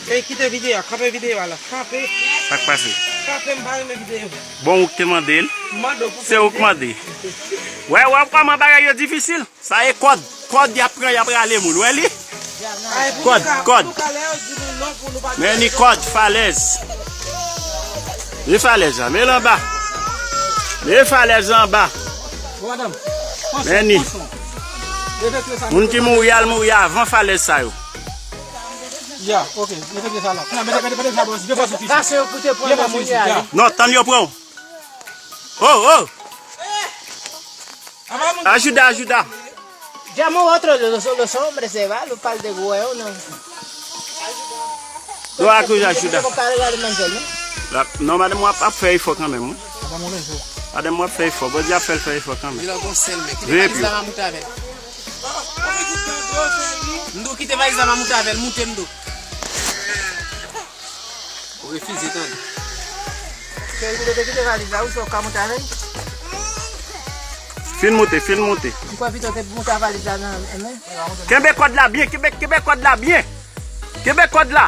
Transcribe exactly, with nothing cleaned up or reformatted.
Ey, kite videyo a, kanpe videyo a la. Kanpe. Sa k pase? Kanpe, m pa renmen videyo. Bon, ou k te mande l. Se ou k mande. Wè, wè kòman bagay yo difisil. Sa e kòd. Kòd y ap pran, y ap rale moun. Wè li? Kòd, kòd. Men ni kòd, falèz. Li falèz la, men l anba. Men falèz la anba. Men ni. Moun ki mouri al mouri avan falèz sa yo. Ya, ok, mete pye sa la. Mete, mete, mete sa bò, de fwa sou fisi. Sa se yo pou te pran nan moun ya. Non, tann yo pran w. Oh, oh. Ajuda, ajuda. Llama otro de los, los hombres, se va, lo par de huevo, no. Lo ajuda, ajuda. Como cargar el mantel, no? La, non, madanm, w ap, ap fè efò kanmenm, wi. Madanm, w ap fè efò. Bondye ap fè l fè efò kanmenm. Veye pye w. Mdo kite valiz la, m a moute avè l, moute mdo. Ou refize tande. Cheri, ou te kite valiz la, ou se ou ka moute avè l? Fin moute, fin moute. M kwè pito te moute valiz la nan men. Kenbe kòd la byen, kenbe, kenbe kòd la byen. Kenbe kòd la.